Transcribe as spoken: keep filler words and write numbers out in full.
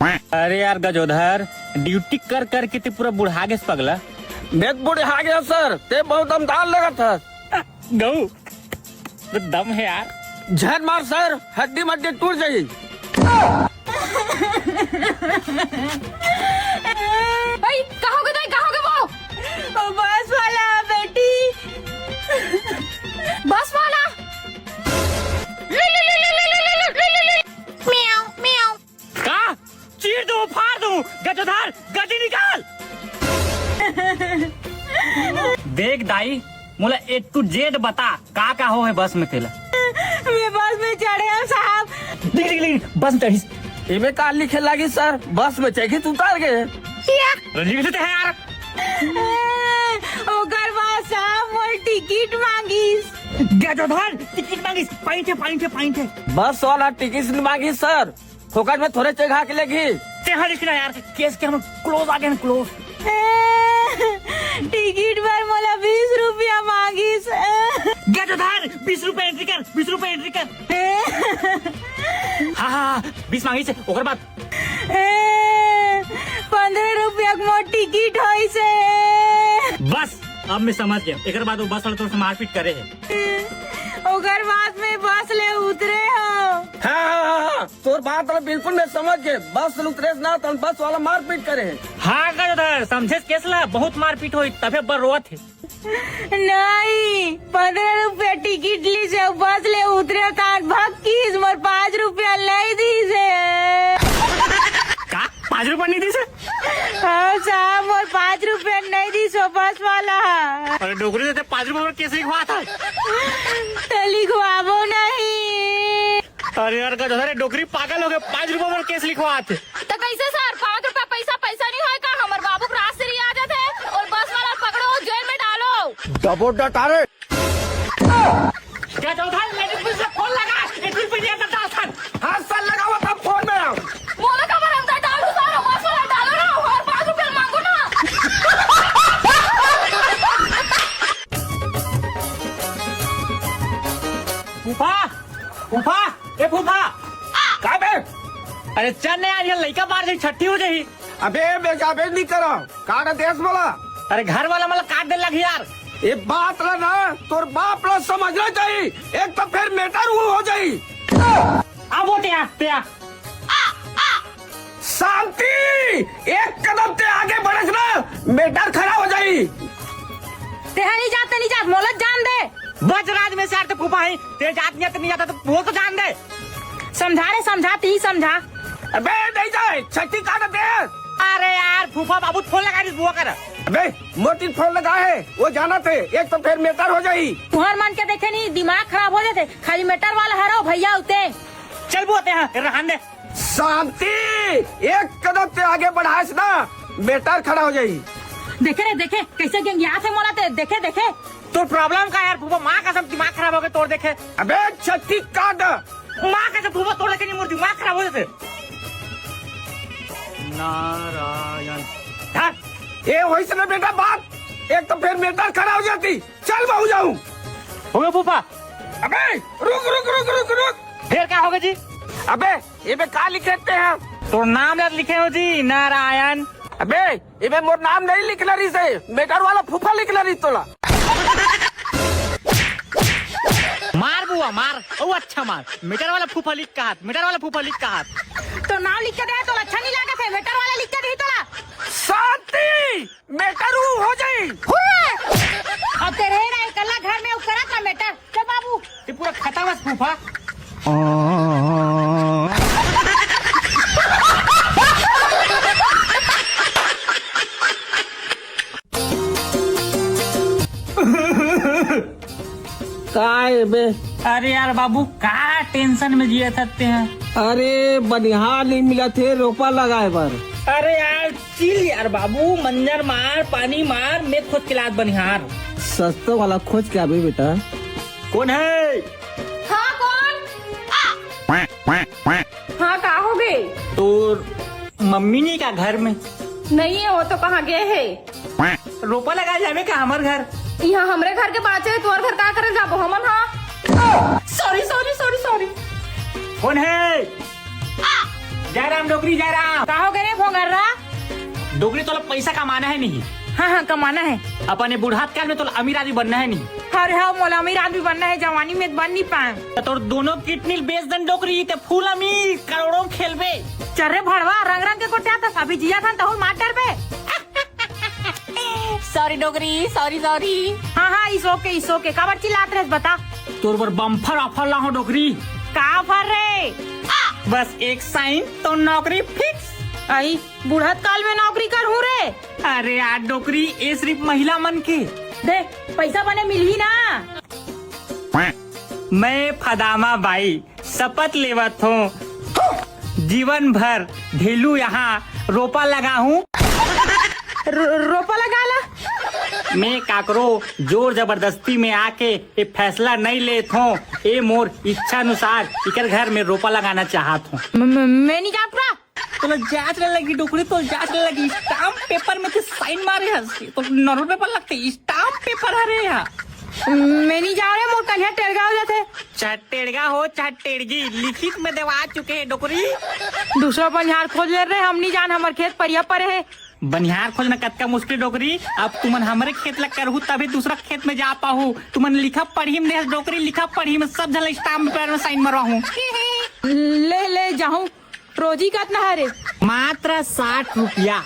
अरे यार गजोधर, ड्यूटी कर कर के ते पूरा बुढ़ा गेस पगला। मैं बुढ़ा गया सर, ते बहुत दमदार लगत हस। गऊ, तो दम है यार। झन मार सर, हड्डी मड्डी टूट जाई। भाई, कहाँ हो गए दाई, कहाँ हो गए वो? वो बस वाला बेटी। बस वाला? म्याऊ, म्याऊ। का? चीर दूं, फाड़ दूं, गजोधर, गजी निकाल। देख दाई, मोला A to Z बता, का का हो है बस में तेला? मैं बस में चढ़े हूँ साहब। लिख, लिख, लिख, बस में चढ़िस। एमे का लिखे लागी सर, बस में चढ़िस उतार गए। अरे लिख लेते हैं यार। ओकर बाद साहब मोर टिकट मांगिस। गजोधर, टिकट मांगिस, पाइंट है, पाइंट है, पाइंट है। बस वाला टिकट नहीं मांगिस सर, फोकट में थोड़े चढ़ा के लेगी। ते हट इसकी ना यार, केस के हम क्लोज आ गए हैं, क्लोज। टिकट पर मोला बीस रुपया मांगिस। गजोधर, बीस रुपया एंट्री कर, बीस रुपया एंट्री कर। हाँ, हाँ, हाँ, बीस मांगिस, ओकर बाद। पंद्रह रुपया के मोर टिकट होइस। बस, अब मैं समझ गया। एकर बाद वो बस वाला तोर से मारपीट करे है। ओकर बाद में बस ले उतरे हो। हाँ, हाँ, हाँ, हाँ, तोर बात ला बिल्कुल मैं समझ गए। बस ले उतरे ना, तो बस वाला मारपीट करे है। हाँ गजोधर, समझे केस ला, बहुत मारपीट होई, तबे बर रोवत है। नहीं, पंद्रह रुपया टिकट ली से बस ले उतरे तान भक्कीस मोर पाँच रुपया नहीं दी से। का? पाँच रुपया नहीं दी से? हाँ साहब, मोर पाँच रुपया नहीं दी सो बस वाला। अरे डोकरी से ते पाँच रुपया में केस लिखवात है। तो लिखवाबो नहीं। अरे यार गजोधर, डोकरी पागल हो गए, पाँच रुपया में केस लिखवात है। तो कैसे सर, पाँच रुपया पैसा, पैसा नहीं होय का? हमर बाबू के रात से आ जाते हैं और बस वाला पकड़ो, जेल में डालो। दबो डटारे। क्या चौथा लेडीज पुलिस से फोन लगा, एडमिन पे दिया था डाल सर। हाँ सर, लगाओ तब फोन में। मोला का बरम का डालू सर, बस वाला डालो ना, और पाँच रुपया मांगो ना। फूफा, फूफा, ए फूफा। का बे? अरे चल ना यार, ये लइका बाहर जाई, छट्ठी हो जाई। अबे मैं जाबे नहीं करा, काट देस मोला। अरे घर वाला मोला काट दे लग यार। ये बात ला ना तोर बाप ला समझना चाहिए, एक तो फिर मैटर वो हो जाई। अब वो त्या, त्या। शांति, एक कदम ते आगे बढ़स ना, मैटर खड़ा हो जाई। तेहा नहीं जात, नहीं जात, मोला जान दे। बच राज में से यार, ते फूफा है, ते जात नहीं, ते नहीं जाता तो वो तो जान दे। समझा रे, समझा, ती समझा। अबे नहीं जाए, छट्टी काट दे। अरे यार, फूफा बाबू फोन लगा रही, बुआ कर। अबे मोती फोन लगा है, वो जाना थे, एक तो फिर मैटर हो जाई। तुहर मन के देखे नहीं, दिमाग खराब हो जाते, खाली मैटर वाला हरो भैया उते। चल बुआ ते, हाँ, रहन दे। शांति, एक कदम ते आगे बढ़ास ना, मैटर खड़ा हो जाई। देखे रे, देखे, कैसे गंगियात हे मोला ते, देखे, देखे। तोर प्रॉब्लम का यार, फूफा, माँ कसम दिमाग खराब हो गए तोर देखे। अबे छट्टी काट। माँ कसम फूफा, तोर देखे नहीं मोर दिमाग खराब हो जाते। नारायण। धर। ए, वही से ना बेटा बात, एक तो फिर मैटर खड़ा हो जाती। चल बहू जाऊं। हो गया फूफा। अबे रुक, रुक, रुक, रुक, रुक। फिर क्या होगा जी? अबे एमे का लिखे ते हैं? तोर नाम ला लिखे हो जी, नारायण। अबे एमे मोर नाम नहीं लिखना रही से, मैटर वाला फूफा लिखना रही तोला। मार बुआ मार, ओ अच्छा मार। मैटर वाला फूफा लिख कहा, मैटर वाला फूफा लिख कहा। तोर नाम लिख के दे, तोला अच्छा नहीं लागत है, मैटर वाला लिख के दे तोला। शांति, मैटर ऊ हो जाई। अब तेरे ना एकला घर में उ करत ना मैटर। चल बाबू। ये पूरा खत्म है फूफा। का ए बे? अरे यार बाबू, का टेंशन में जिया सकते हैं? अरे बनिहार नहीं मिला थे, रोपा लगाए बर। अरे यार चिल यार बाबू, मंजर मार, पानी मार, मैं खोज के लात बनिहार। सस्ता वाला खोज के आबे बेटा। कौन है? हाँ कौन? हाँ का हो गए? तोर मम्मी नहीं का घर में? नहीं है, वो तो कहाँ गए है? रोपा लगा जावे का हमर घर? यहाँ हमरे घर के बाचे है, तोर घर का करे जाबो हमन? हाँ सॉरी सॉरी सॉरी सॉरी। कौन है? जय राम डोकरी, जय राम। का हो गे रे भोंगर्रा? डोकरी, तोला पैसा कमाना हे नहीं? हाँ हाँ, कमाना हे। अपन ये बुढ़ात काल में तोला अमीर आदमी बनना हे नहीं? अरे हाँ, मोला अमीर आदमी बनना हे, जवानी में बन नहीं पाए। त तोर दोनों किडनी ल बेच देन डोकरी, ते फुल अमीर, करोड़ों खेलबे। चल रे भड़वा, रंग रंग के गोठियाथस, अभी जियाथन तहूं ल मार डरबे। सॉरी डोकरी, सॉरी सॉरी। हाँ हाँ, it's okay, it's okay। काबर चिल्लात रहेस बता? तोर बर बम्पर ऑफर ला हों डोकरी। का ऑफर रे? बस एक साइन तो नौकरी फिक्स। अई, बुढ़त काल में नौकरी करहूं रे। अरे यार डोकरी, ये सिर्फ महिला मन के। दे, पैसा बने मिलही ना। मैं फदामा बाई शपथ लेवत हों, जीवन भर ढेलू यहाँ रोपा लगाहूं। रो-, रोपा लगा ला। मैं काकरो जोर जबरदस्ती में आके ये फैसला नहीं लेत हों। ये मोर इच्छा अनुसार इकर घर में रोपा लगाना चाहत हों। म-, म-, मैं नहीं जाऊँ पूरा। तोला जांच ले लगी डोकरी, तोला जांच ले लगी। स्टाम्प पेपर में तैं साइन मारे हस, तो नॉर्मल पेपर लगथे, स्टाम्प पेपर हरे हा। मैं नहीं जाऊँ रे, मोर कनिहा टेड़गा हो जाथे। चाहे टेड़गा हो, चाहे टेड़गी, लिखित में देवा चुके हे डोकरी। दूसरा बनिहार खोज ले रे, हम नहीं जान, हमर खेत परिया परे हे। बनिहार खोजना कतका मुश्किल डोकरी, अब तुमन हमरे खेत ला करहू तभी दूसरा खेत में जा पाहू। तुमन लिखा पढ़ी में देहस डोकरी, लिखा पढ़ी में सब झन ला स्टाम्प पेपर में साइन मरवाहूं। ले, ले जाहूं। रोजी कतना हरे? मात्र साठ रुपया।